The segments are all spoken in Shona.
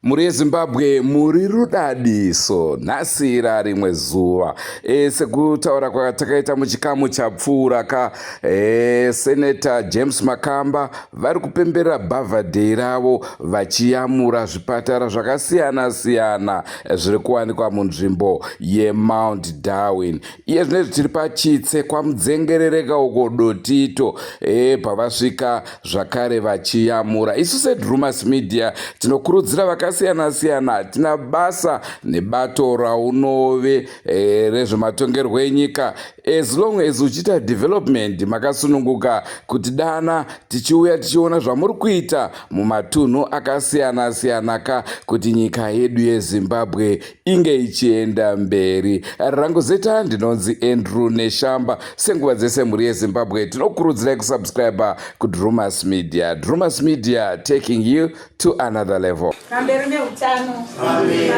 Mhuri yeZimbabwe muri rudadiso nhasi rarimwe zuva e, sekutaura kwatakaita muchikamu chapfuura ka e, Senator James Makamba vari kupemberera bhavhadhei ravo vachiyamura zvipatara zvakasiyana siyana zviri kuwanikwa munzvimbo yeMount Darwin. Iye zvino izvi tiri pachitse kwamudzengerereka uko Dotito e, pavasvika zvakare vachiyamura. Isu seDrumas Media tinokurudzira vakasiyana-siyana, hatina basa nebato raunove e, rezvematongerwo enyika. As long as uchiita development makasununguka kutidana tichiuya tichiona zvamuri kuita mumatunhu akasiyana-siyana ka kuti nyika yedu yeZimbabwe inge ichienda mberi. Rangu zita ndinonzi Andrew Neshamba. Senguva dzese mhuri yeZimbabwe tinokurudzirai kusubscribe kuDrumas Media. Drumas Media taking you to another level. Pamberi neutano,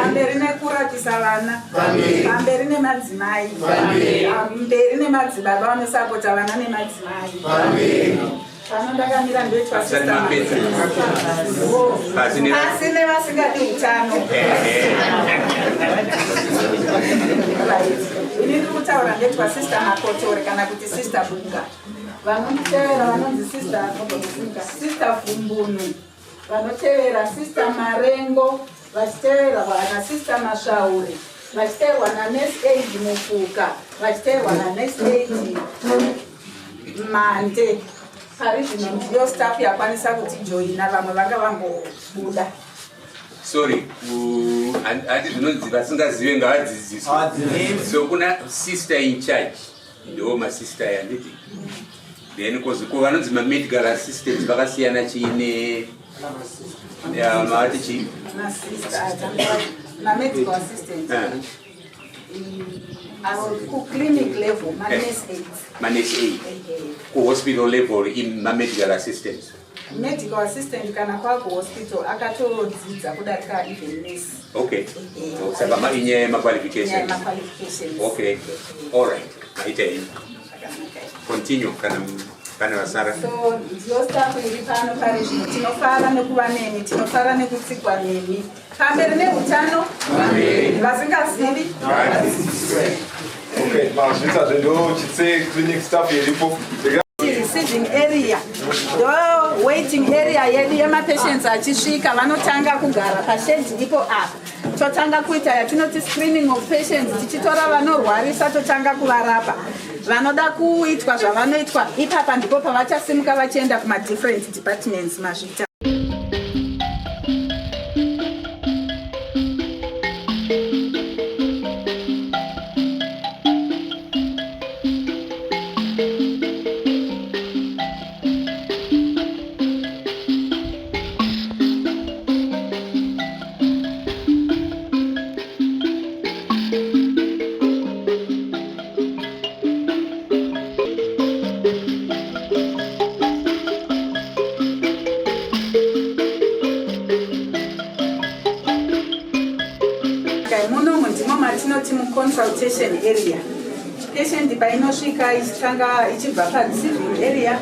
pamberi nekurapisa vana, pamberi nemadzimai, pamberi nemadzibaba vanosapota vana nemadzimai. Pano ndakamira ndoitwa sister Pasi nevasingadi utano. Ini ndiri kutaura ndoitwa sister Makotore kana kuti sister Bunga. Vanonditevera vanonzi sister sister Vumbunu. Vanotevera sister Marengo vachiteverwa na sister Masvaure vachiteverwa na nurse aid Mufuka vachiteverwa na nurse aid Mande. Pari zvino ndiyo staff yakwanisa kutijoina, vamwe vanga vambobuda. Sorry, handi zvinonzi vasingazive ngavadzidziswe. So kuna sister in charge ndiwo masister yanditi then kozi ko vanonzi mamedical assistants vakasiyana chii ne mavati chii? Mamedical assistants. Kuclinic level manurse aids. Manurse aid. Kuhospital level mamedical assistants. Medical assistant kana kwakuhospital akatodzidza kudarika even nurse. Okay. Saka inyaya yemaqualifications. Okay. All right. Maita henyu. Continue kana pane vasara. So ndiyo staff iri pano pari zvino. Tinofara nekuva nemi, tinofara nekutsigwa nemi. Pamberi neutano, vasingazivi. Okay, mazvita zvendo Chitse clinic staff iripo. Receiving area ndo waiting area yedu yemapatients achisvika vanotanga kugara pashedhi ipo apa totanga kuita yatinoti screening of patients tichitora vanorwarisa totanga kuvarapa vanoda kuitwa zvavanoitwa ipapa ndipo pavachasimuka vachienda kumadifferent departments mazvita. Munomu ndimo matinoti muconsultation area. Patient painosvika ichitanga ichibva pareceiving area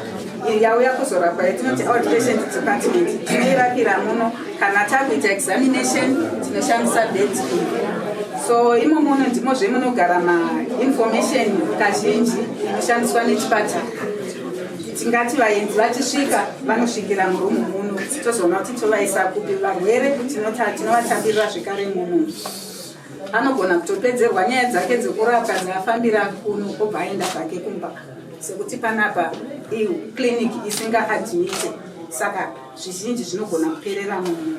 yauya kuzorapwa yatinoti outpatient department tinoirapira muno. Kana takuita examination tinoshandisa bed iyi. So imo muno ndimozve munogara mainformation kazhinji inoshandiswa nechipatara. Tingati vaenzi vachisvika vanosvikira murumu muno, tozoona kuti tovaisa kupi. Varwere tinovatambirira zvekare muno. Anogona kutopedzerwa nyaya dzake dzekurapwa dzaafambira kuno obva aenda zvake kumba, sekuti panapa iclinic isingaadmite, saka zvizhinji zvinogona kuperera muno.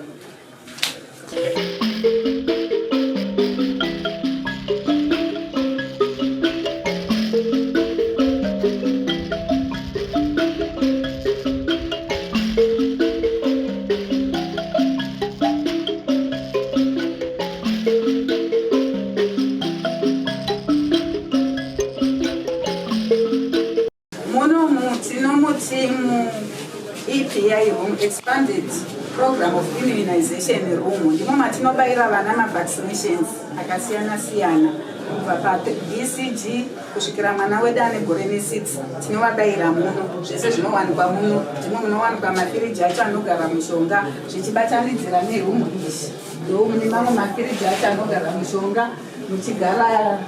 Muno tinomuti mu EPI room, expanded program of immunization room, ndimo matinobayira vana mavaccinations akasiyana siyana kubva pa BCG kusvikira mwana wedu ane gore ne6 tinovabayira muno. Zvese zvinowanikwa muno, ndimo munowanikwa mafiriji acho anogara mishonga, zvichibatanidzira nerumu izvi. Ndo mune mamwe mafiriji acho anogara mishonga muchigara.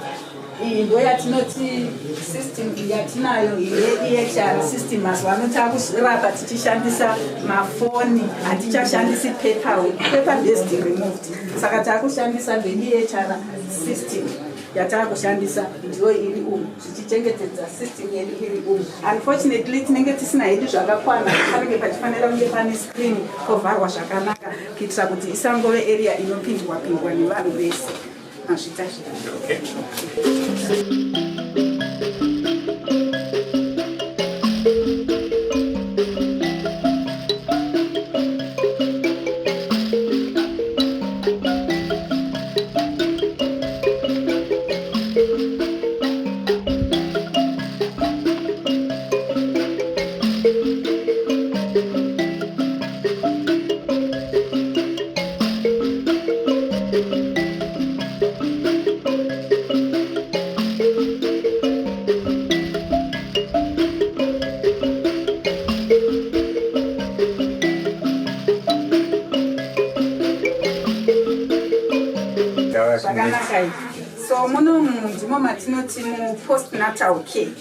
Iyi ndo yatinoti system yatinayo yeEHR system. Mazuva ano takurapa tichishandisa mafoni, hatichashandisi paper, paper based removed. Saka takushandisa the EHR system. Yataakushandisa ndiyo iri umu, zvichichengetedza system yedu iri umu. Unfortunately, tinenge tisina hedu zvakakwana. Panenge pachifanira kunge pane screen, povharwa zvakanaka kuitira kuti isangove area inopindwa pindwa nevanhu vese. Mazvita zviri. Okay. Zvakanaka izvi. So munomu ndimo matinoti mupostnatal care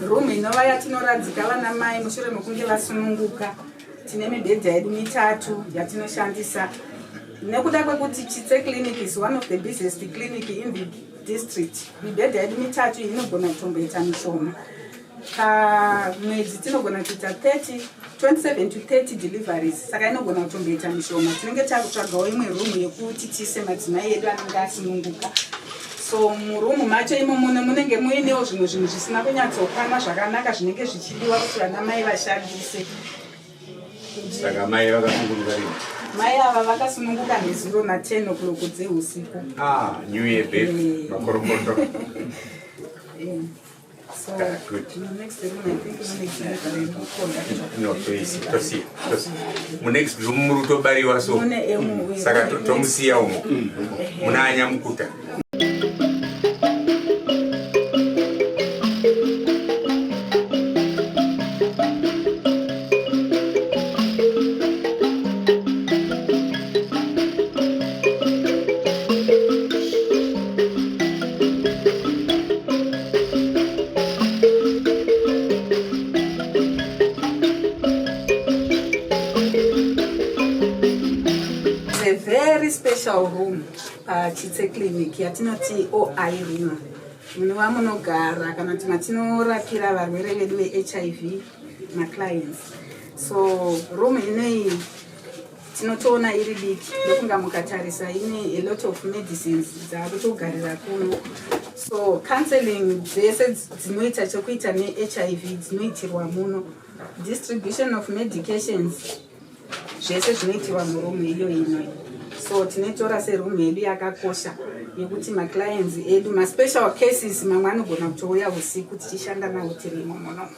room, inova yatinoradzika vana mai mushure mekunge vasununguka. Tine mibhedha yedu mitatu yatinoshandisa nekuda kwekuti Chitse Clinic is one of the busiest clinic in the district. Mibhedha yedu mitatu iyi inogona kutomboita mishoma. Pamwedzi tinogona kuita 30, 27 to 30 deliveries, saka inogona kutomboita mishoma. Tinenge takutsvagawo imwe room yekuti tiise madzimai edu anenge asununguka. So murumu macho imomo munenge muinewo zvimwe zvinhu zvisina kunyatsokwana zvakanaka zvinenge zvichidiwa kuti vana mai vashandise. Saka mai vakasununguka rini? Mai ava vakasununguka nezuro na10 o'clock dzeusiku. Ah, new year birth. Makorokoto. So Ah, good. The next room, I think mune delivery conductor. No, toisi, tosiya, tosiya. Munext room muri kutobariwa, so Mune emu. Saka tomusiya umo muna anyamukuta. It's a very special room paChitse Clinic yatinoti OI room, munova munogara kana kuti matinorapira varwere vedu veHIV, maclients. So room inoyi tinotoona iri diki, ndokunga mukatarisa ine a lot of medicines dzaakutogarira kuno. So counseling dzese dzinoita chekuita neHIV dzinoitirwa muno, distribution of medications, zvese zvinoitirwa murumu iyo ino. So tinoitora serumu yedu yakakosha yekuti maclients edu, maspecial cases mamwe anogona kutouya usiku, tichishanda nawo tirimo muno.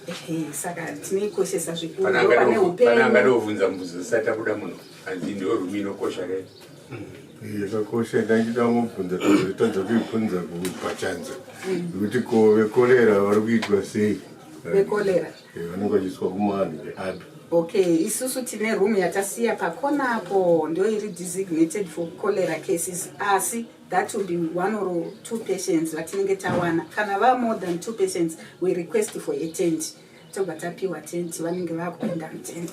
Ehe, saka tinoikoshesa zvikuru. Pane Ndo pane pane upenyu. angadovhunza mubvunzo usati abuda muno, hanzi ndiyo rumu inokosha kai? Yakakosha. Ndangida mubvunza, tazotadza kuibvunza pachanza, nekuti ko vekorera vari kuitwa sei? Vekorera? Vanenge vachiiswa kumanhu veapi? Okay, isusu tine room yatasiya pakonapo, ndo iri designated for cholera cases, asi that will be one or two patients vatinenge tawana. Kana va more than two patients, we request for a tent, tobva tapiwa tent, vanenge vakupinda mutent.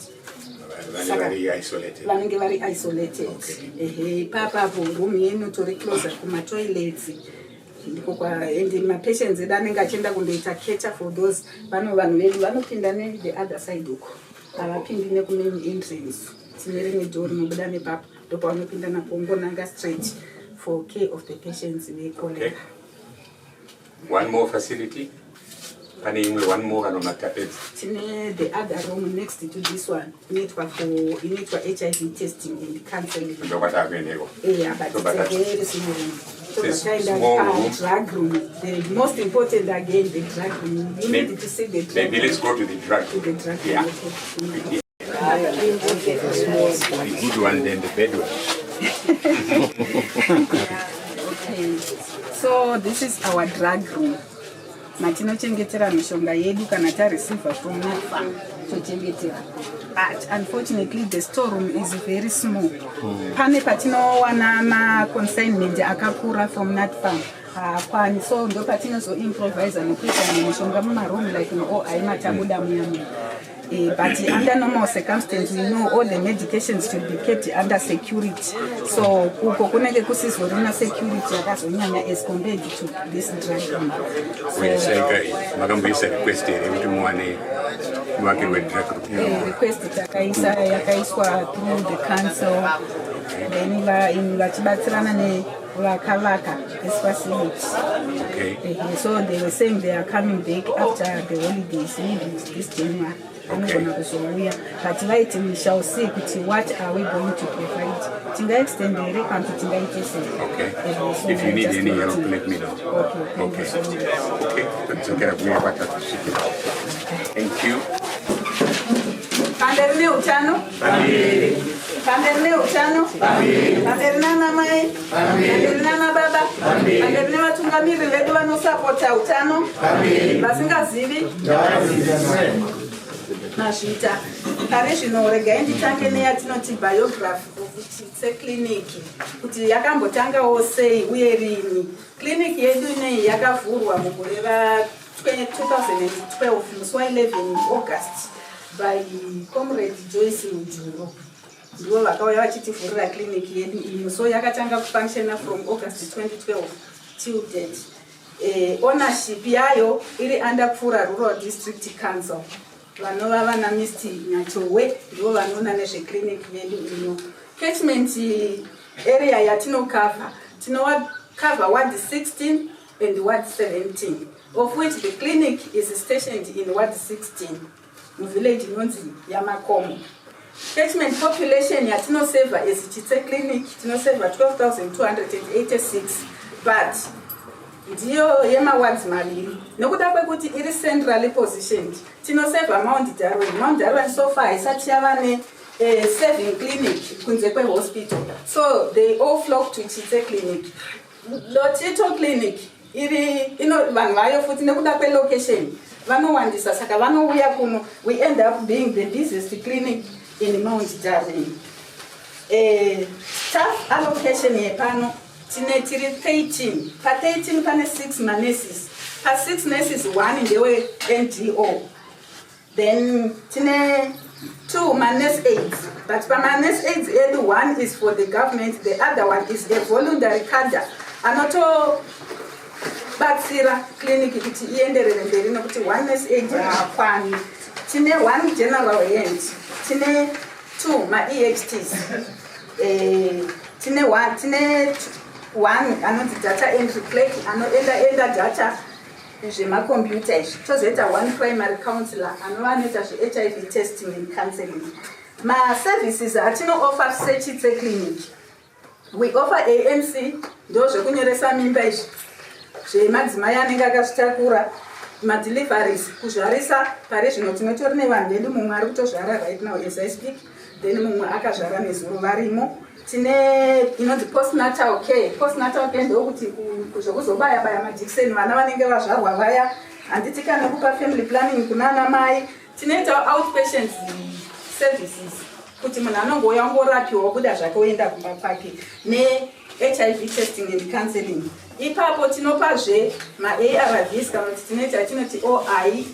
Vanenge vari isolated. Vanenge vari isolated. Ehe, ipapapo room yenu tori closer kumatoilets, ndiko kwa and mapatients edu anenge achienda kundoita cater for those. Vano vanhu vedu vanopinda nethe other side uko, havapindi nekumain entrance. Tine rimwe door rinobuda nepapo, ndopavanopinda napo ngonanga straight for care of the patients vecholera. Okay. One more facility, pane imwe one more kana matapedza? Tine the other room next to this one, inoitwa for inoitwa HIV testing and counseling. Ndokwatakuendeko. Yeah, but So, it's but a very small room. So It's the kind small of room. drug room. The most important again, the drug room. You need to see the drug Maybe let's room. go to the drug To the drug room. Yeah. Okay. The good one, then the bad one. Okay. So this is our drug room, matinochengetera mishonga yedu kana tareceiva from NAPFA, tochengetera. But unfortunately the storeroom is very small. Pane patinowana maconsignment akakura from NatPharm, haakwani, so ndo patinozoimprovisa nekuisa imwe mishonga mumaroom like muOI matabuda muya muya. But under normal circumstance, we know all the medications should be kept under security, so uko kunenge kusizorina security yakazonyanya as compared to this drug room. So, makamboisa request here kuti muwane muvakirwe drug room? Request takaisa, yakaiswa through the council, then vachibatsirana nevakavaka this facility. So they were saying they are coming back after the holidays, maybe this January vanogona kuzouya, but vaiti we shall see kuti what are we going to provide, tingaextend here kana kuti tingaite sei. Okay. So If you need just any help, waiting. let me know. Okay, thank you so much. Okay, todzokera kuye kwatakusvikira. Thank you. Pamberi neutano, pamberi neutano, pamberi nana mai, pamberi nana baba, pamberi nevatungamiriri vedu vanosapota utano. Vasingazivi, mazvita. Pari zvino regai nditange neyatinoti biography of Chitse Clinic, kuti yakambotangawo sei uye rini. Clinic yedu inei yakavhurwa mugore ra2012, musi wa11 August, by Comrade Joyce Mujuro. Ndivo vakauya vachitivhurira clinic yedu ino. So yakatanga kufunctiona from August 2012 till date. Ownership yayo iri under Pfura Rural District Council, vanova vana Mr Nyachowe, ndivo vanoona nezveclinic yedu ino. Catchment area yatinokavha, tinokavha ward 16 and ward 17, of which the clinic is stationed in ward 16, muvillage inonzi Yamakomo. Catchment population yatinosevha as Chitse Clinic, tinosevha 12,286, but ndiyo yemawards maviri nekuda kwekuti iri centrally positioned. Tinosevha Mount Darwin. Mount Darwin so far haisati yava ne serving clinic kunze kwehospital, so they all flock to Chitse Clinic. Lotito Clinic iri ino vanhu vayo futi nekuda kwelocation vanowandisa, saka vanouya kuno. We end up being the busiest clinic in Mount Darwin. Staff allocation yepano, tine tiri 13. Pa13 pane 6 manurses. Pa6 nurses, 1 ndewe NGO. Then tine 2 manurse aides, but pamanurse aides edu, one is for the government, the other one is a voluntary cadre anotobatsira clinic kuti ienderere mberi, nekuti one nurse aid haakwani. Tine one general hand, tine two maEHTs, tine one, tine one anonzi data entry clerk, anoenda enda data zvemakombiyuta izvi. Tozoita one primary counselor anova anoita zveHIV testing and counseling. Maservices atinooffer seChitse Clinic, we offer ANC, ndo zvekunyoresa mimba izvi zvemadzimai anenge akazvitakura, madeliveries, kuzvarisa. Pari zvino tinotori nevanhu vedu, mumwe ari kutozvara right now as I speak, then mumwe akazvara nezuro, varimo. Tine inonzi postnatal care. Postnatal care ndokuti zvekuzobaya baya majikiseni vana vanenge vazvarwa vaya, handiti, kana kupa family planning kunana mai. Tinoitawo outpatient services, kuti munhu anongouya ongorapiwa, obuda zvake, oenda kumba kwake, neHIV testing and counseling. Ipapo tinopazve maARVs, kana kuti tinoita tinoti OI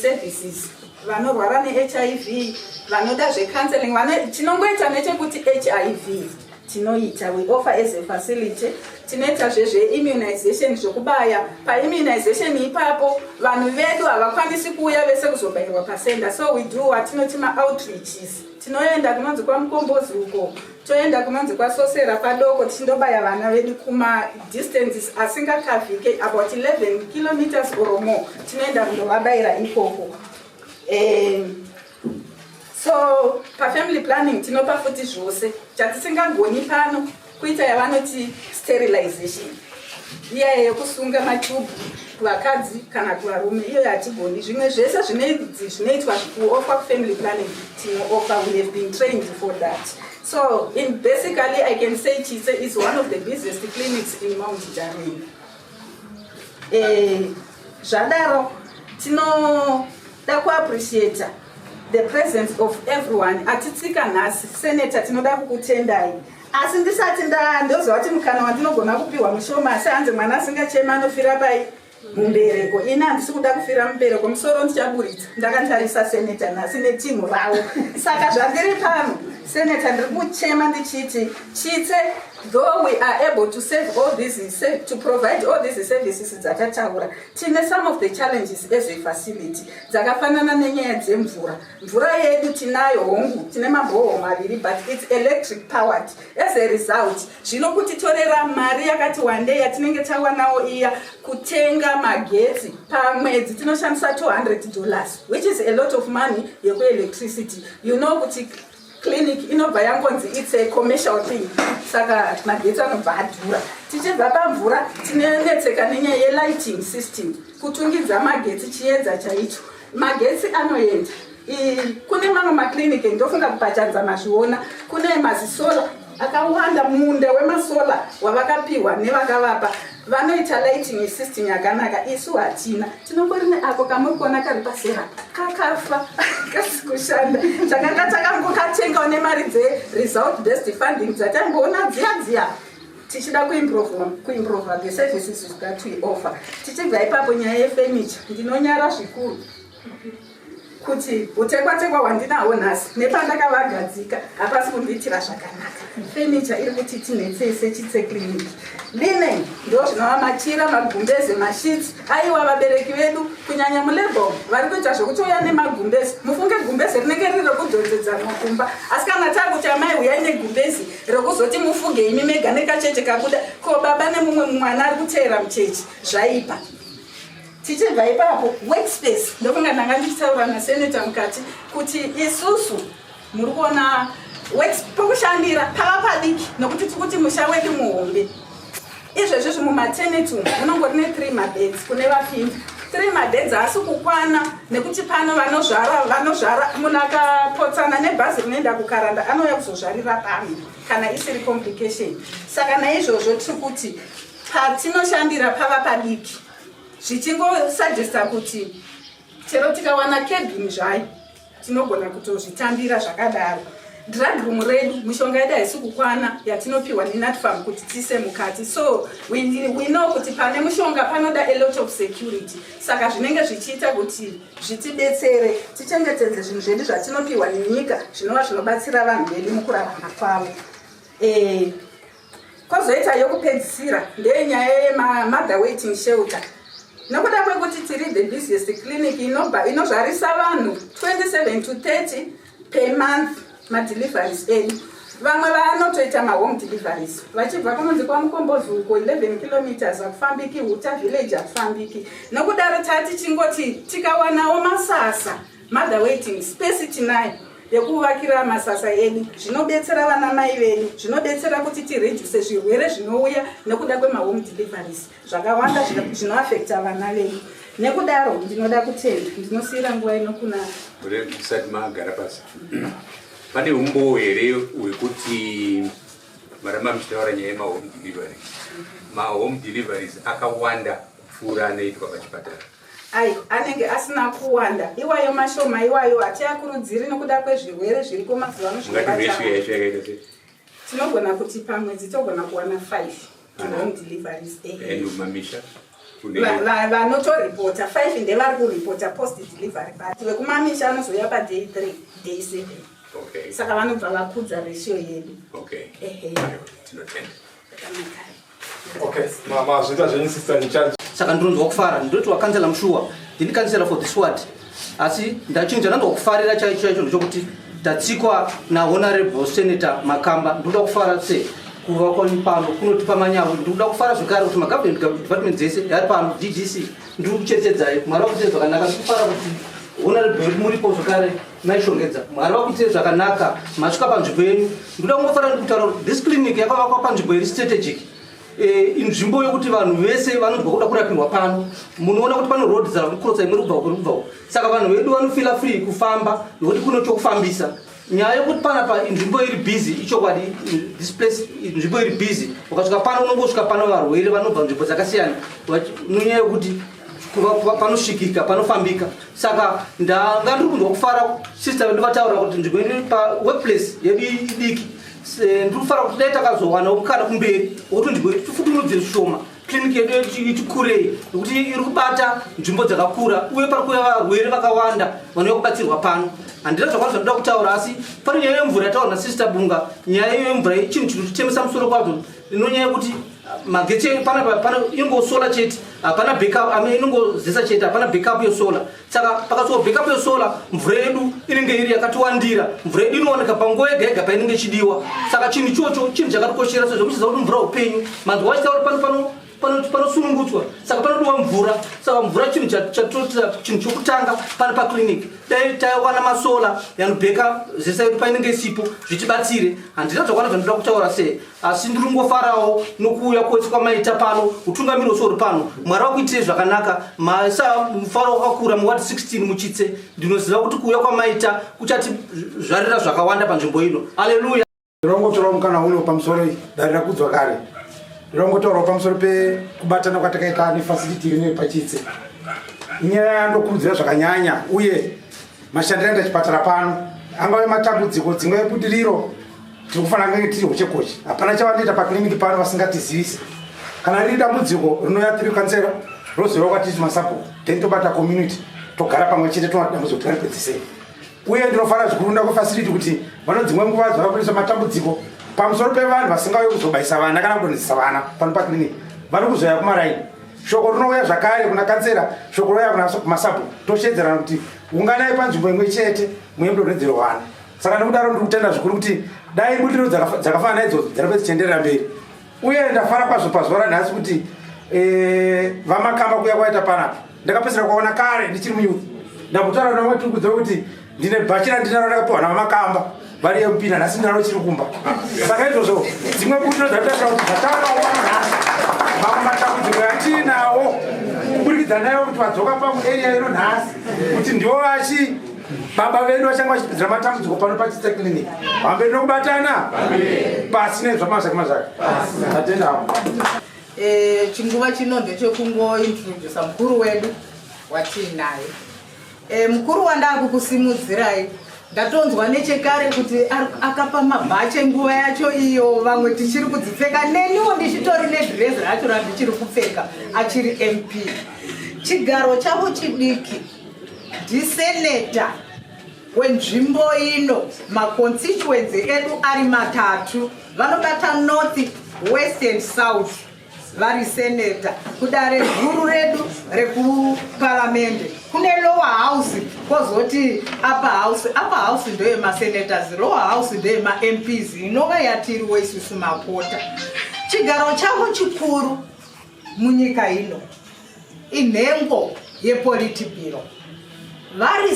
services, vanorwara neHIV vanoda zvecounseling. Tinongoita nechekuti HIV tinoita, we offer as a facility. Tinoita zvezveimmunization, zvekubaya. Paimmunization ipapo vanhu vedu havakwanisi kuuya vese kuzobayirwa pacenter, so we do watinoti maoutreaches. Tinoenda kunonzi kwaMukombozi uko, toenda kunonzi kwaSosera padoko, tichindobaya vana vedu kumadistances asingakavhike, about 11 kilometers or more, tinoenda kundovabayira ikoko. So pafamily planning tinopa futi zvose. Chatisingagoni pano kuita yavanoti sterilization, iyaya yekusunga matubhu kuvakadzi kana kuvarume, iyo yatigoni. Zvimwe zvese zvinoitwa kuoffer kufamily planning tinooffer. We have been trained for that. So in basically I can say Chitse is one of the busiest clinics in Mount Darwin. Zvadaro tinoda kuappreciata The presence of everyone atitsika nhasi. Senator, tinoda kukutendai, asi ndisati ndoziva kuti mukana wandinogona kupiwa mushoma, asi hanzi mwana asingachema anofira pai? Mumbereko. Ini handisi kuda kufira mumbereko, musoro ndichaburitsa ndakantarisa senator nhasi netimu ravo. Saka zvandiri pano, Senator, ndiri kuchema ndichiti Chitse, though we are able to save all these, to provide all these services dzatataura, tine some of the challenges as a facility dzakafanana nenyaya dzemvura. Mvura yedu tinayo, hongu, tine mabhoho maviri, but it's electric powered. As a result, zvinokutitorera mari yakati wandei yatinenge tawanawo iya kutenga magetsi. Pamwedzi tinoshandisa $200, which is a lot of money yekuelectricity. You know kuti clinic inobva yangonzi it's a commercial thing, saka magetsi anobva adhura. Tichibva pamvura, tinonetseka nenyaya yelighting system, kutungidza magetsi, chiedza chaicho. Magetsi anoenda. Kune mamwe maclinic, ndofunga kupachanza mazviona, kune mazisolar akawanda, munda wemasolar wavakapiwa nevakavapa, vanoita lighting system yakanaka. Isu hatina, tinongori neako kamuri kuona kari pasera, kakafa, kasi kushanda. Takanga takangokatengawo nemari dzeresult based funding dzatamboona dziya dziya, tichida kuimprova the services that we offer. Tichibva ipapo, nyaya yefurniture, ndinonyara zvikuru kuti utekwatekwa hwandinahwo nhasi nepandakavagadzika hapasi kundiitira zvakanaka. Furniture iri kuti tinetsei seChitse Clinic. Linen, ndo zvinova machira, magumbeze, masheets. Aiwa, vabereki vedu kunyanya mulabour vari kuita zvekutouya nemagumbezi. Mufunge gumbezi rinenge riri rekudhonzedzanwa kumba, asi kana takuti amai uyai negumbezi rekuzoti mufuge imi mega nekacheche kabuda, ko baba nemumwe mwana ari kuteera muchechi, zvaipa. Tichibva ipapo, workspace. Ndokunga ndanga ndichitaura nasenator mukati kuti isusu muri kuona pokushandira pava padiki nokuti tikuti musha wedu muhombe. Izvezvizvi mumaternity umu munongori ne3 mabeds kune vapinda. 3 mabeds haasi kukwana nekuti pano vanozvara, vanozvara. Munhu akapotsana nebhazi rinoenda kuKaranda anouya kuzozvarira pano kana isiri complication. Saka naizvozvo tiri kuti patinoshandira pava padiki, zvichingosugesta kuti chero tikawana cabin zvayo tinogona kutozvitambira zvakadaro. Drug room redu, mishonga yedu haisi kukwana yatinopiwa neNatPharm kuti tiise mukati. So we know kuti pane mushonga panoda a lot of security, saka zvinenge zvichiita kuti zvitibetsere tichengetedze zvinhu zvedu zvatinopiwa nenyika, zvinova zvinobatsira vanhu vedu mukurarama kwavo. Kwozoita yokupedzisira, ndeyenyaya yemamother waiting shelter. Nokuda kwekuti tiri the busiest clinic inozvarisa vanhu 27 to 30 per month, madeliveries edu, vamwe vanotoita mahome deliveries vachibva kunonzi kwaMukombozi uko, 11 kilometers hakufambiki, Huta village hakufambiki. Nokudaro tati chingoti tikawanawo masasa, mother waiting space tinayo yekuvakira masasa edu, zvinobetsera vana mai vedu, zvinobetsera kuti tireduce zvirwere zvinouya nekuda kwemahome deliveries zvakawanda zvinoafecta vana vedu. Nekudaro ndinoda kutenda, ndinosiyira nguva ino kuna Musati magara pasi, pane umbowo here hwekuti maramba muchitaura nyaya yemahome deliveries? Mahome deliveries akawanda kupfuura anoitwa pachipatara? Ai, anenge asina kuwanda iwayo, mashoma iwayo. Hatiakurudziri nokuda kwezvirwere zviriko mazuva ano. Mungati ratio yacho yakaita sei? Tinogona kuti pamwedzi togona kuwana 5 home deliveries. And mumamisha? Vanotoripota 5 ndevari kuripota post delivery, but vekumamisha anozouya paday 3, day 7. Saka vanobva vakudza ratio yedu. Ehe. Tinotenda. Okay, mazvita zvenyu, sister in charge. Saka ndinonzwa kufara. Ndinoti wakansela Mushuwa, ndini kansela for this ward, asi ndachinhu chandandwa kufarira chaicho chaicho ndechokuti tatsikwa naHonorable Senator Makamba. Ndinoda kufara se kuva kwanyu pano kunotipa manyawi. Ndikuda kufara zvekare kuti magovernment department dzese yari pano, DGC, ndiri kucherechedzai. Mwari vakuitire zvakanaka. Ndiri kufara kuti Honorable wedu muripo zvekare, maishongedza. Mwari vakuitire zvakanaka, masvika panzvimbo yenyu. Ndinoda kungofara ndikutaura kuti this clinic yakavakwa panzvimbo iri strategic, inzvimbo yokuti vanhu vese vanonzwa kuda kurapirwa pano. Munoona kuti pano road dzakukrosa, imwe iri kubva uko, iri kubva uko, saka vanhu vedu vanofeela free kufamba nokuti kuno chokufambisa. Nyaya yokuti panapa inzvimbo iri busy, ichokwadi. This place inzvimbo iri busy. Ukasvika pano, unongosvika pano varwere vanobva nzvimbo dzakasiyana, nonyaya yokuti kuva panosvikika panofambika. Saka ndanga ndiri kunzwa kufara sister vedu vataura kuti nzvimbo iri paworkplace yedu idiki. Ndiri kufara kuti dai takazowanawo mukana kumberi wokuti nzvimbo yedu tifutunudze zvishoma, clinic yedu iti kurei, nekuti iri kubata nzvimbo dzakakura uye pari kuuya varwere vakawanda vanouya kubatsirwa pano. Handina zvakwana zvandoda kutaura, asi pane nyaya yemvura yataura nasister Bunga. Nyaya iyo yemvura chinhu chinotitemesa musoro kwazvo. Inonyaya yekuti magetsi panapa pano ingosola chete, hapana backup. I mean, inongozesa chete, hapana backup yesolar. Saka pakasiwa backup yesolar, mvura yedu inenge iri yakatiwandira. Mvura yedu inowanika panguva yega yega painenge ichidiwa. Saka chinhu ichocho chinhu chakatikoshera, sezvo muchiziva kuti mvura upenyu. Manzwa vachitaura pano panosunungutswa, saka panodiwa mvura. Saka mvura chinhu chatotira, chinhu chokutanga pano paclinic. Dai taiwana masolar yanobheka zesa yedu painenge isipo, zvichibatsire. Handina zvakwana zvandoda kutaura sei, asi ndiri kungofarawo nokuuya kwese kwamaita pano, utungamiri hwose huri pano. Mwari vakuitirei zvakanaka. Maisa mufaro wakakura muward 16 muChitse. Ndinoziva kuti kuuya kwamaita kuchatizvarira zvakawanda panzvimbo ino. Aleluya. Ndinongotorawo mukana uno pamusoro dare rakudzwa kare. Ndinongotaurawo pamusoro pekubatana kwatakaita nefacility ino yepaChitse. Inyaya yandokurudzira zvakanyanya, uye mashandiro aenda chipatara pano, angave matambudziko, dzingave budiriro, tiri kufanira kunge tiri hochekoche. Hapana chavanoita pakiriniki pano vasingatizivisi. Kana riri dambudziko rinouya tiri kansera, roziva kwatiri masabhuku, then tobata community, togara pamwe chete, toona dambudziko tingaripedzisei. Uye ndinofara zvikuru nda kwefacility kuti vano dzimwe nguva dzavabudisa matambudziko pamusoro pevanhu vasingauye kuzobayisa vana kana kudonhedzesa vana pano pakiriniki, vari kuzoya kumaraini. Shoko rinouya zvakare kuna kansera, shoko rinouya kuna kumasabhuku, toshedzerana kuti unganai panzvimbo imwe chete muye mudonhedzero vana. Saka nekudaro ndiri kutenda zvikuru kuti dai budiriro dzakafanana naidzodzo dzaramba dzichienderera mberi. Uye ndafara kwazvo pazuva ranhasi kuti vaMakamba kuya kwaita panapa. Ndakapedzisira kuvaona kare ndichiri muyouth. Ndambotaura navo tiri kuziva kuti ndine bhachi randinaro ndakapiwa navaMakamba vari MP, nanhasi ndinaro chiri kumba. Saka izvozvo dzimwe budiriro dzatotaura kuti dzatakaona nhasi, mamwe matambudziko yatiinawo kuburikidza nayo kuti vadzoka pamuarea ino nhasi, kuti ndivo vachi baba vedu vachange vachipedzera matambudziko pano paChitse Clinic. Pamberi nokubatana, pasi nezvamazvake mazvake. Tatendawo. Chinguva chino ndechekungointrodusa mukuru wedu watiinaye. Mukuru wandakukusimudzirai, ndatonzwa nechekare kuti akapa mabhache nguva yacho iyo vamwe tichiri kudzipfeka, neniwo ndichitori nedhirezi racho randichiri kupfeka achiri MP. Chigaro chavo chidiki ndiseneta wenzvimbo ino. Maconstituency edu ari matatu, vanobata north, west and south vari seneta kudare guru redu rekuparamende. Kune lower house, kwozoti upper house. Upper house ndoyemasenators, lower house ndoyemaMPs, inova yatiriwo isusu makota. Chigaro chavo chikuru munyika ino inhengo yepolitburo, vari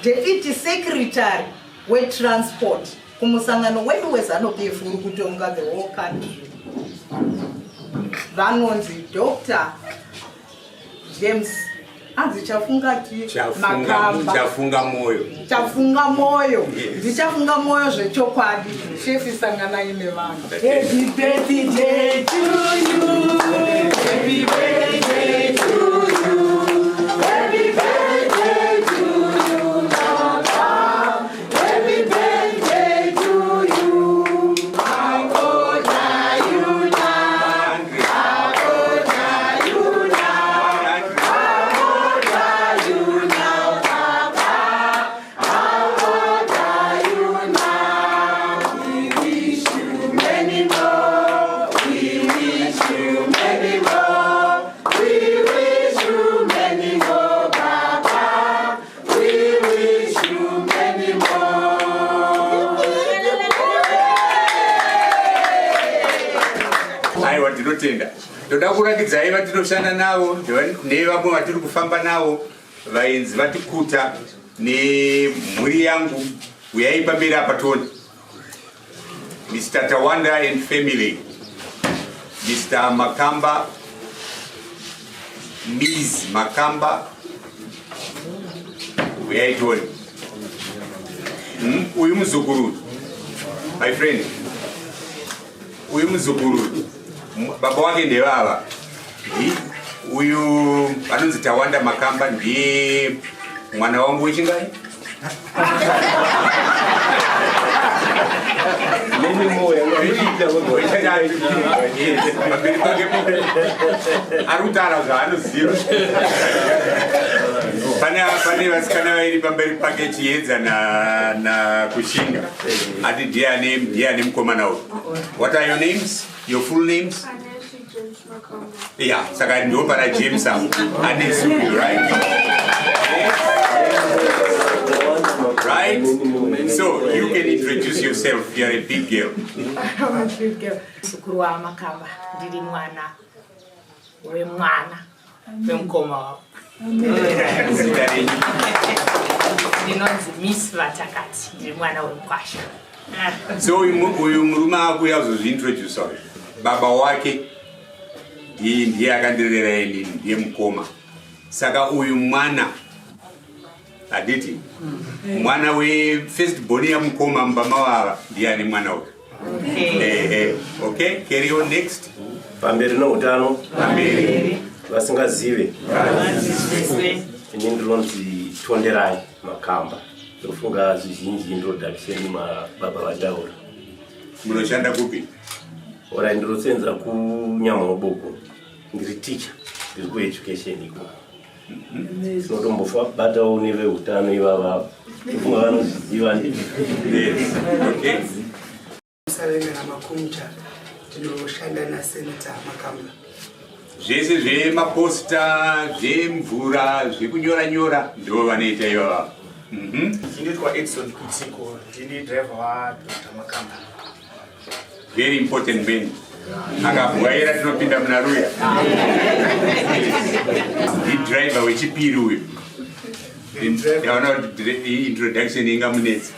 deputy secretary wetransport kumusangano wedu weZANU PF uri kutonga the whole country. Vanonzi Dr James, anzi Chafungati Makamba. Chafunga Moyo. Chafunga Moyo. Ndichafunga Moyo zvechokwadi. Shefi, sanganai nevanhu. Happy birthday to you. Happy birthday to you. Happy birthday to you, Baba. Happy birthday to you. How old are you now? How old are you now? How old are you now, Papa? How old are you now? We wish you many more. We wish you many more. We wish you many more, Papa. We wish you many more. Aiwa, ndinotenda. Ndoda kurakidzai vatinoshanda navo nevamwe vatiri kufamba navo, vaenzi vatikuta nemhuri yangu. Uyai pamberi apa toni. Mr Tawanda and family, Mr Makamba, Ms Makamba, uyai toni. Uyu muzukuru, my friend, uyu muzukuru, baba wake ndevava. Uyu vanonzi Tawanda Makamba ndiye mwana wangu wechingai. Pamberi pake ari kutaura zvaanoziva. Pane pane vasikana vairi pamberi pake Chiedza na na Kushinga. Ati ndiye ane ndiye ane mukomana uyu. What are your names? Your full names? Yeah, saka ndo pana James apo. Ane suyu, right? Right? So you can introduce yourself. You are a big girl. I'm a big girl. Sukuru wa Makamba, ndiri mwana wemwana wemukoma wavo. Zita renyu? Ndinonzi Miss Vatakati, ndiri mwana wemukwasha. So uyu murume akuya kuzozviintrodusa uyu. Baba wake ndiye akandirera inini, ndiye mukoma. Saka uyu mwana handiti mwana wefirst born yamukoma mumba mavava ndiye ane mwana uyu. Ehe, okay, carry on next. Pamberi noutano. Pamberi. Vasingazive. Ini ndinonzi Tonderai Makamba. Ndofunga zvizhinji introduction mababa vataura. Munoshanda kupi? Ora ndinosenza kuNyamhoboko. Ndiri teacher, ndiri kueducation ikoko. Tinotombobatawo neveutano ivava. Ndofunga vanozviziva ndizvo. Yes. Okay. Saremera Makumcha, ndinoshanda naSenator Makamba. Zvese zvemaposta, zvemvura, zvekunyora nyora ndo vanoita ivava. Ndinoitwa Edson Kutsiko, ndini driver waDr Makamba. Very important man. Akabwaira tinopinda muna Ruya. Ndidriver wechipiri uyu. Yaona kuti introduction ingamunetsa.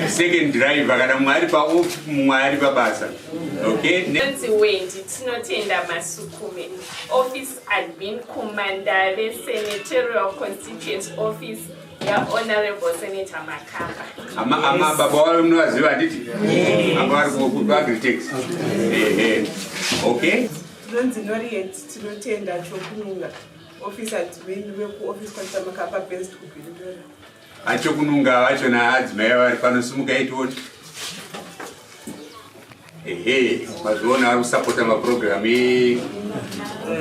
Second driver kana mumwe ari paoff mumwe ari pabasa. Okay. Ndinonzi Wendy Tinotenda Masukume, office admin kuMandave Senatorial Constituency Office yaHonorable Senator Makamba. Ama ama baba wavo munovaziva handiti? Anga vari kuAgritex. Ehe. Okay. Ndinonzi Noriet Tinotenda Chokununga, office admin vekuoffice kwaDr Makamba based kuBindura. Achokununga vacho naadzimai vari pano simukai tione. Ehe, mazviona vari kusapota mapurogiramu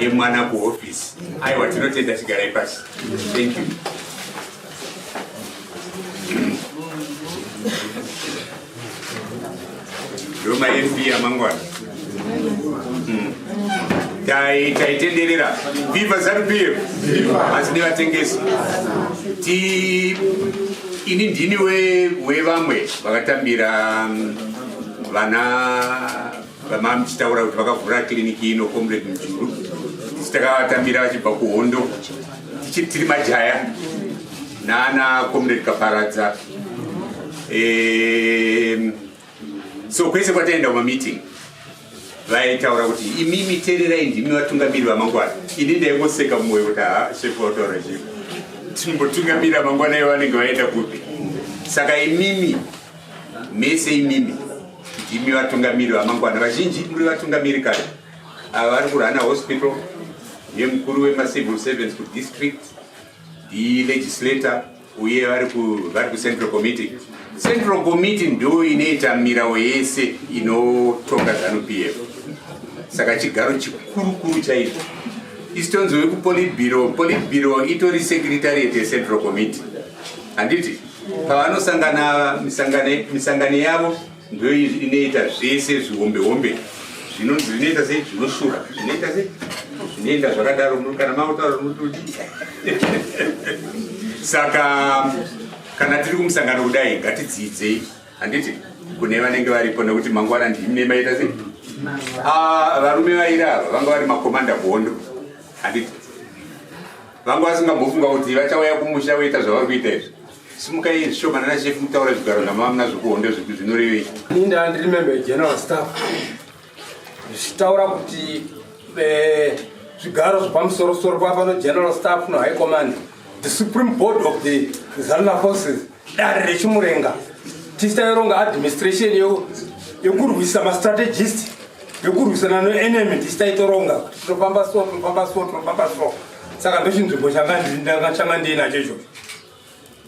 emwana kuhofisi. Aiwa, tinotenda chigarai pasi. Thank you. Ndo maMP amangwana. Taitenderera. Viva ZANU PF. Asi nevatengesi. Ti ini ndini wevamwe vakatambira vana vamamuchitaura kuti vakavhura kiriniki ino Comrade Mujuru. Tisi takavatambira vachibva kuhondo tichiri tiri majaya nana Comrade Kaparadza. So kwese kwataenda kumameeting vaitaura kuti imimi tererai ndimi vatungamiri vamangwana. Ini ndaingoseka mumwoyo kuti ha shefu vataura chii, tinombotungamira mangwana ivo vanenge vaenda kupi. Saka imimi mese imimi ndimi vatungamiri vamangwana. Vazhinji muri vatungamiri kare. Ava vari kurana hospital, ndiye mukuru wemacivil servants kudistrict, ndilegislator, uye vari kucentral committee. Central committee ndo inoita mirawo yese inotonga ZANU PF. Saka chigaro chikurukuru chaizvo. Isu tonzi wekupolitburo, politburo itori secretariat yecentral committee. Handiti pavanosangana misangano yavo ndo inoita zvese zvihombe hombe zvinonzi zvinoita sei, zvinoshura zvinoita sei, zvinoenda zvakadaro kana makutaura munotodi. Saka kana tiri kumusangano kudai ngatidzidzei, handiti, kune vanenge varipo, nekuti mangwana ndimi maita sei. Varume vairi ava vanga vari makomanda kuhondo, handiti? Vanga vasingambofunga kuti vachauya kumusha voita zvavari kuita izvi. Simukai zvishoma nana shefu mutaura zvigaro zvamava munazvo kuhondo zvinorevei. Ini ndandiri member yegeneral staff, zvichitaura kuti zvigaro zvepamusorosoro papano general staff no high command, the supreme board of the Zanla forces, dare rechimurenga. Tichitaironga administration yekurwisa mastrategist. Yokurwisana noenemy tisu taitoronga kuti tinofamba so, tinofamba so, tinofamba so. Saka ndochinzvimbo changa ndiinacho ichocho.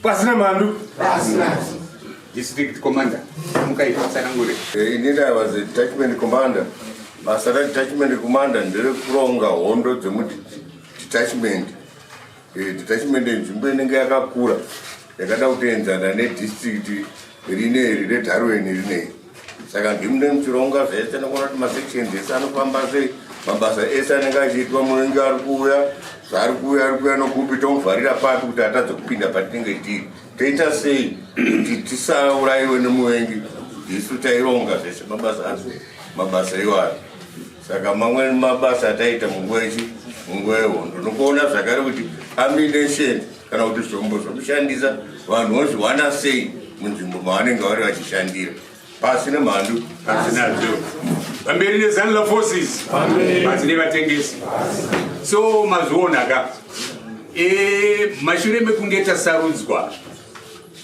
Pasina mhandu. District commander, mukaita tsanangure. Inini I was a detachment commander. Basa redetachment commander nderekuronga hondo dzemudetachment. Detachment nzvimbo inenge yakakura yakada kutoenzana nedistrict rineri reDarwin rineri. Saka ndimune muchironga zvese nekuona kuti masections ese anofamba sei, mabasa ese anenge achiitwa, munenge ari kuuya zvaari kuuya, ari kuuya nokupi, tomuvharira papi kuti atadze kupinda patinenge tiri, toita sei kuti tisaurayiwe nemuvengi. Isu taironga zvese mabasa acho, mabasa iwayo. Saka mamwe mabasa ataiita munguva ichi, munguva yehondo, nokuona zvakare kuti ammunition kana kuti zvombo zvokushandisa vanhu vozviwana sei munzvimbo mavanenge vari vachishandira. Pasi nemhandu. Pasi nazvo. Pamberi neZanla forces. Pasi nevatengesi. So mazviona ka, mashure mekunge tasarudzwa,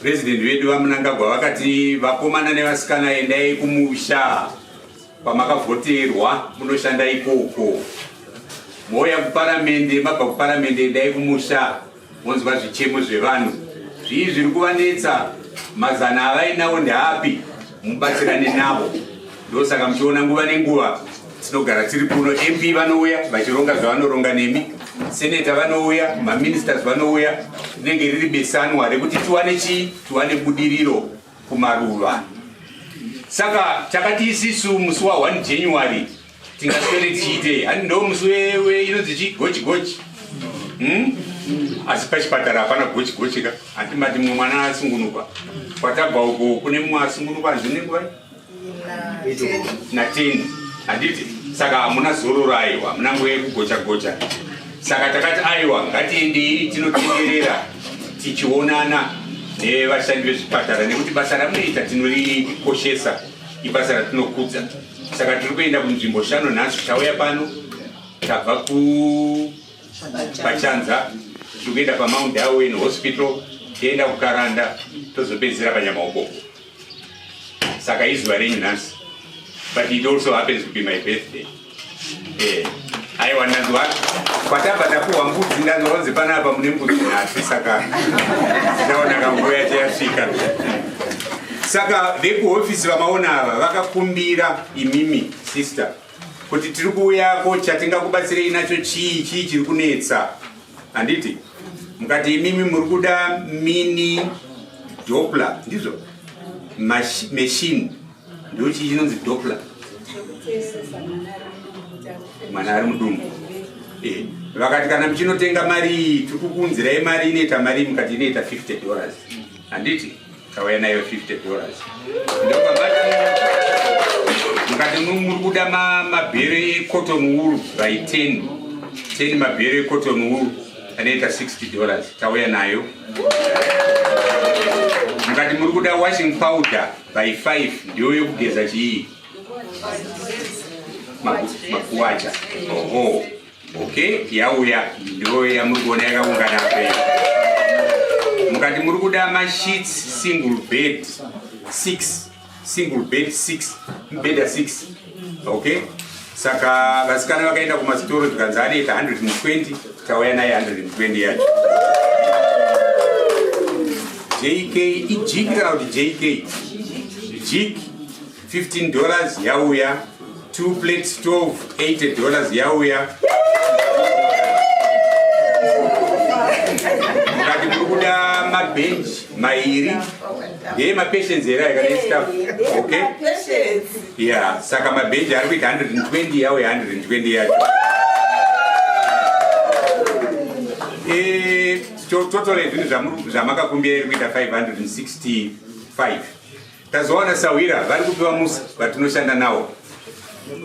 president vedu vaMnangagwa vakati, "Vakomana nevasikana, endai kumusha kwamakavhoterwa, munoshanda ikoko. Mouya kuparamende, mabva kuparamende, endai kumusha monzwa zvichemo zvevanhu, zvii zviri kuvanetsa, mazana avainawo ndeapi, mubatsirane navo." Ndosaka muchiona nguva nenguva tinogara tiri kuno. MP vanouya vachironga zvavanoronga nemi, seneta vanouya, maministers vanouya. Rinenge riri besanwa rekuti tiwane chii? Tiwane budiriro kumaruva. Saka takati isisu musi wa1 January tingaswere tichiitei? Hani ndo musi inonzi chi gochi gochi, Asi pachipatara hapana gochi gochi ka. Handi mati mumwe mwana asungunukwa kwatabva uko, kune mumwe asungunukwa hanzi nenguva na10, handiti? Saka hamuna zororo, aiwa, hamuna nguva yekugocha gocha. Saka takati, aiwa, ngatiendei tinotenderera tichionana nevashandi vezvipatara, nekuti basa ramunoita tinorikoshesa, ibasa ratinokudza. Saka tiri kuenda kunzvimbo shanu nhasi. Tauya pano, tabva kuPachanza, tiri kuenda paMount Darwin Hospital, tienda kuKaranda, tozopedzisira paNyamaokoko. Saka izuva renyu nhasi, but it also happens to be my birthday. Aiwa, ndanzwa kwatabva tapuhwa mbudzi, ndanzwa kunzi panapa mune mbudzi nhasi, saka tichaona kanguva yacho yasvika. Saka vekuhofisi vamaona ava vakakumbira imimi sister kuti tiri kuuyako, chatingakubatsirei nacho chii? Chii chiri kunetsa? Handiti mukati imimi muri kuda mini Doppler, ndizvo? Machine ndo chii chinonzi Doppler? Mwana ari mudumbu. Vakati kana muchinotenga mari iyi, tiri kukuunzirai mari inoita mari, mukati inoita $50, handiti? Tauya nayo $50. Ndobva mukati muri kuda mabhero ecotton wool by 10, 10 mabhero ecotton wool anoita $60, tauya nayo. Mukati muri kuda washing powder by 5, ndiyo yekugeza chii? Makuwacha. Oho, okay, yauya, ndiyo yamuri kuona yakaungana apo. Mukati muri kuda masheets single bed 6, single bed 6, mubhedha 6, okay. Saka vasikana vakaenda kumasitoro, zvikanzi anoita 120, tauya naye 120 yacho. JK, iJik kana kuti JK? Jik, $15, yauya. 2 plates 12, $80, yauya. Mukati muri kuda mabhenji mairi, ndeye mapatients here aya kana staff? Okay, yeah, saka mabhenji ari kuita 120, yauya 120 yacho. Total yezvinhu zvamakakumbira iri kuita 565. Tazowana sawira vari kupiwa musa vatinoshanda nawo,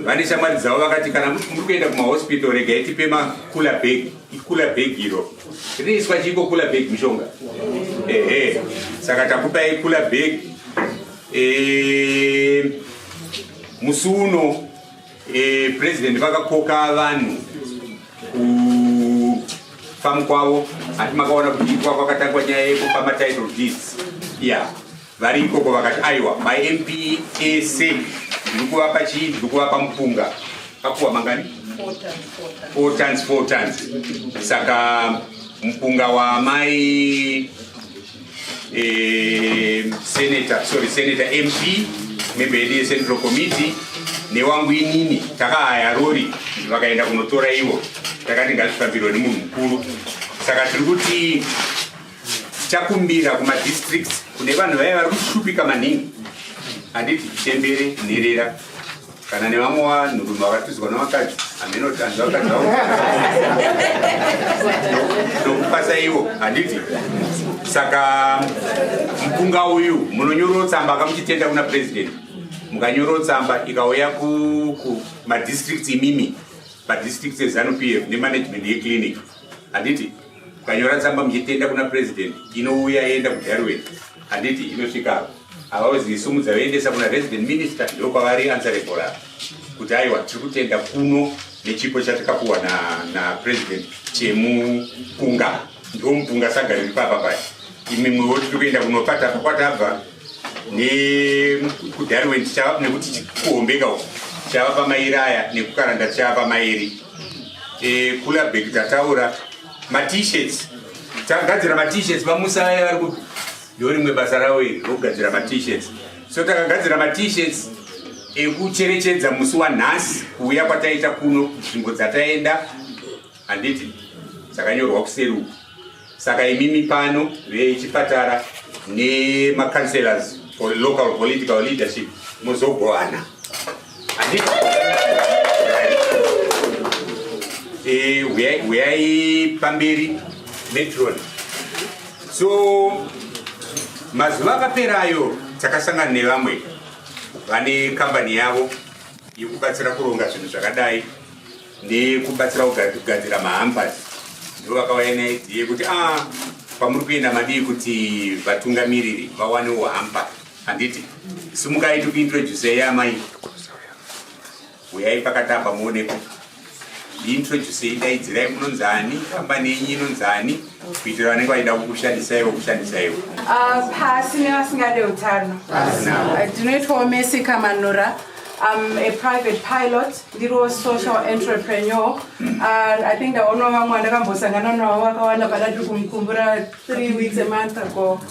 vane shamwari dzavo, vakati kana muri kuenda kumahospital, regai tipe macooler bag. Icooler bag iro rinoiswa chiiko cooler bag? Mishonga, ehe. Saka takupai cooler bag. Musi uno president vakakoka vanhu kufamu kwavo. Hati makaona kuti ikwa kwakatangwa nyaya yekupa matitle deeds? Ya, vari ikoko vakati, aiwa, maMP ese Ndiri kuvapa chii? Ndiri kuvapa mupunga. Kapuwa mangani? 4 tons 4 tons. Saka mupunga waamai eh, senator, sorry, senator MP member yedu yecentral committee newangu inini takahaya rori vakaenda kunotora ivo takati ngazvifambirwe nemunhu mukuru saka tiri kuti Chakumbira kumadistricts kune vanhu vaya vari kushupika maningi, handiti chembere, nherera kana nevamwe vanhurume vakatizwa nevakadzi hameno kuti hanzi vakadzi vavo nokupasa ivo handiti saka mupunga uyu munonyorawo tsamba kamuchitenda kuna president mukanyorawo tsamba ikauya kumadistricts imimi madistricts ezanu p f nemanagement yeclinic handiti Ukanyora tsamba muchitenda kuna president inouya yenda kuDarwin handiti inosvika havauziisumudza voendesa kuna resident minister ndokwavari answerable apa kuti aiwa tiri kutenda kuno nechipo chatakapuwa napresident na chemupunga ndiwo mupunga saga riri papa paya imimwewo tiri kuenda kunopa tapa kwatabva nekudarwin tichava nekuti kuhombeka uku tichava pamairi aya nekukaranda tichava pamairi e, kulabek tataura matshirts tagadzira matshirts vamusa vaya vari ku ndo rimwe basa ravo iri rokugadzira matshirts so takagadzira matshirts ekucherechedza musi wanhasi kuuya kwataita kuno nzvimbo dzataenda handiti dzakanyorwa kuseri uku saka imimi pano vechipatara nemacounselors for local political leadership mozogoana Eh, huyai pamberi metron so mazuva akaperayo takasangana nevamwe vane kambani yavo yekubatsira kuronga zvinhu zvakadai nekubatsira kugadzira mahampers ndo vakauya neidea yekuti a ah, kwamuri kuenda madii kuti vatungamiriri vawanewo hamper Handiti simukai tikuintroducei amai. Uyai pakati apa muonekwe. Introducei daidzirai munonzani, kambani yenyu inonzani kuitira vanenge vachida kukushandisai vokushandisaiwo. Ah, pasi nevasingade utano. Ndinoitwawo Mercy Kamanura. I'm a private pilot, ndiriwo social entrepreneur. And I think ndaona vamwe vandakambosangana navo vakawanda pandadiri kumukumbura 3 weeks a month ago.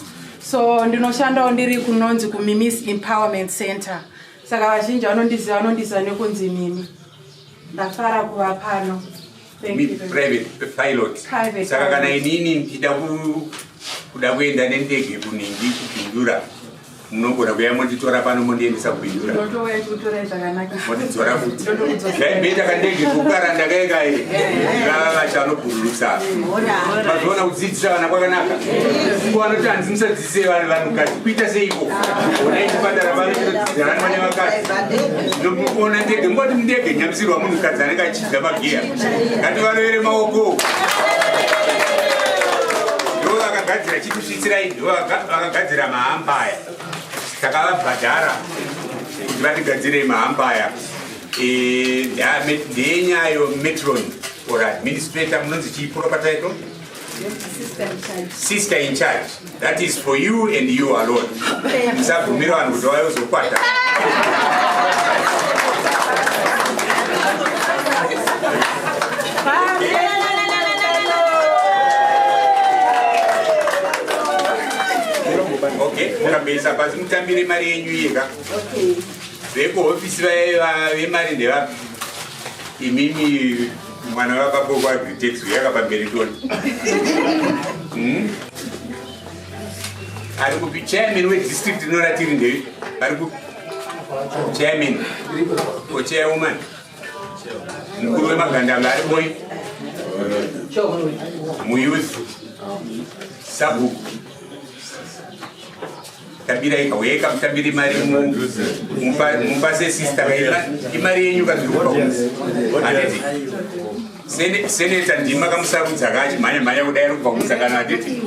So ndinoshandawo ndiri kunonzi kuMimis Empowerment Center. Saka vazhinji vanondiziva vanondiziva nekunzi Mimi. Ndafara kuva pano. Thank you. Private pilot. Private. Saka kana inini ndichida kuda kuenda nendege kuningi kupindura munogona kuya monditora pano mondiendesa kubindura mondidzora futi ndaimboita kandege kukaranda kaekai vava vachanobhururusa mazviona kudzidzisa vana kwakanaka ko vanoti hanzi musadzidzise vanhu vanhukadzi kuita seiko onai chipatara pano chinodzidzirana nevakadzi ona ndege mungoti mundege nyamisirwa munhukadzi anenge achidya magiya ngativarovere maoko ndo vakagadzira chikusvitsirai ndo vakagadzira mahamba aya takavabhadhara kuti vatigadzire mahamba aya e, ndenyayo metron or administrator munonzi chii proper title sister in charge that is for you and you alone musabvumira vanhu kuti vauye kuzokwata okay mukamboisa pasi mutambire mari yenyu iyeka vekuhofisi vemari ndevapi imimi mwana wababa kuagritex uyaka pamberi toni hmm? ari kupi chairman wedistrict rino ratiri ndevi ari kupi chairman o chairwoman mukuru wemagandanga ari boi muyouth sabhuku Tambirai kaweka mutambire mari mupase sister imari yenyu kazviri handiti seneta ndima kamusarudza kachimhanya mhanya kudai ari kubva kumusangano handiti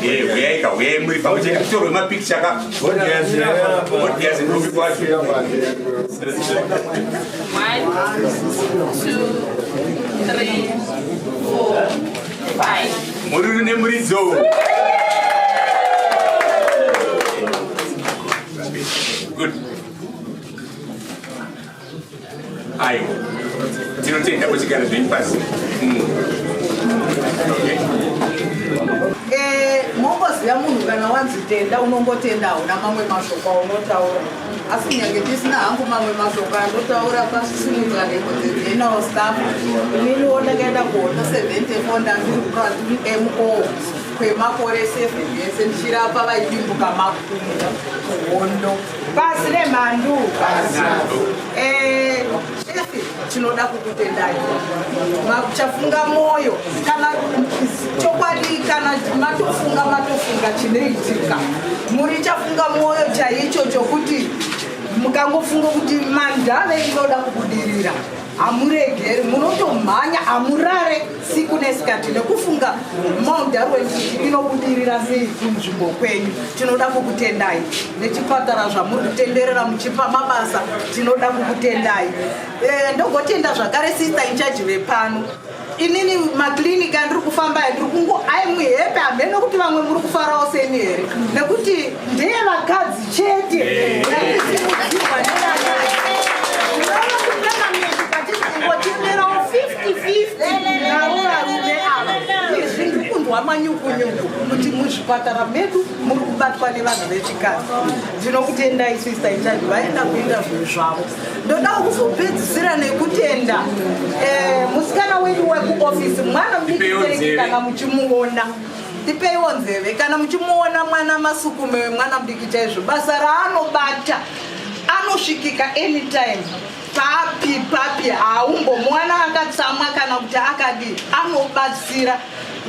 eh, huyai ka huyai muri pamwe chete kutorwe mapikicha ka odias ndopi kwacho Mururu nemuridzo. Good. Eya, munhu kana wanzi tenda unongotenda, hauna mamwe mashoko aunotaura. Asi kunyange tisina hangu mamwe mashoko andotaura pasisimudzwa nhengo dzegeneral staff, ininiwo ndakaenda kuhondo 74, ndandiri MO kwemakore 7 ese ndichirapa vaidimbuka makumbo kuhondo. Pasi nemhandu. Chefe, tinoda kukutendai. Chafunga mwoyo kana chokwadi, kana matofunga, matofunga chinoitika. Muri chafunga mwoyo chaicho chokuti mukangofunga kuti Mandave inoda kubudirira, hamuregeri, munotomhanya, hamurare siku nesikati nekufunga Mount Darwin kuti inobudirira sei kunzvimbo kwenyu. Tinoda kukutendai nechipatara zvamuri kutenderera muchipa mabasa. Tinoda kukutendai. Ndogotenda zvakare sister in charge vepano. Inini maklinika andiri kufamba ndiri kungo I'm happy, hamene kuti vamwe muri kufarawo seni here, nekuti ndeyevakadzi chete yakisimudzirwa nevakadzi. Tingotenderao 50-50 navo varume ava. Izvi ndiri kunzwa manyukunyuku kuti muzvipatara medu muri kubatwa nevanhu vechikadzi. Ndinokutendai sister in charge vaenda kuinterview zvavo. Ndoda kuzopedzisira nekutenda musikana wedu wekuofisi, mwana mudiki. Kana muchimuona, tipeiwo nzeve. Kana muchimuona, mwana Masukume, mwana mudiki chaizvo, basa raanobata, anosvikika anytime, papi papi, haumbomuwana akatsamwa kana kuti akadii. Anobatsira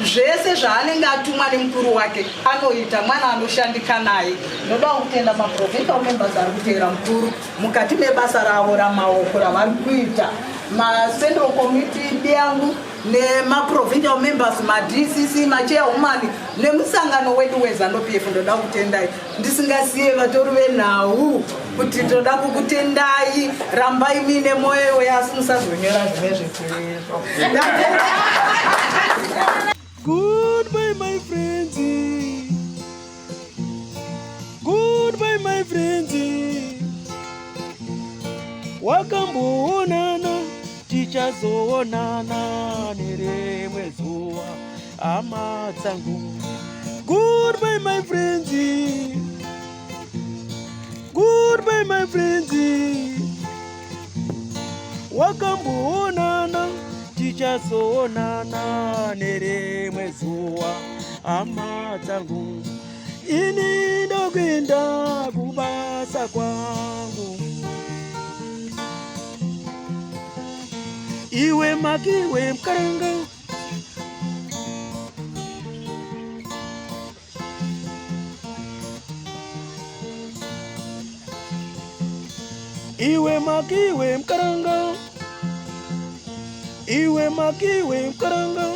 zvese zvaanenge atumwa nemukuru wake anoita. Mwana anoshandika naye. Ndoda kutenda maprovincial members ari kuteera mukuru mukati mebasa ravo ramaoko ravari kuita, macentral committee yangu nemaprovincial members, maDCC, machairwoman nemusangano wedu weZANU PF. Ndoda kutendai, ndisingasiye vatori venhau kuti toda kukutendai. Rambai muine mwoyo weasi, musazonyora zvimwe zvisizvo. Goodbye, my friends. Goodbye, my friends. Wakamboonana, tichazoonana nerimwe zuva, hama dzangu. Goodbye, my friends. Goodbye, my friends. Wakamboonana, tichazoonana nerimwe zuva, hama dzangu. Ini ndokuenda kubasa kwangu. Iwe makiwe mkaranga. Iwe makiwe mkaranga. Iwe makiwe mkaranga.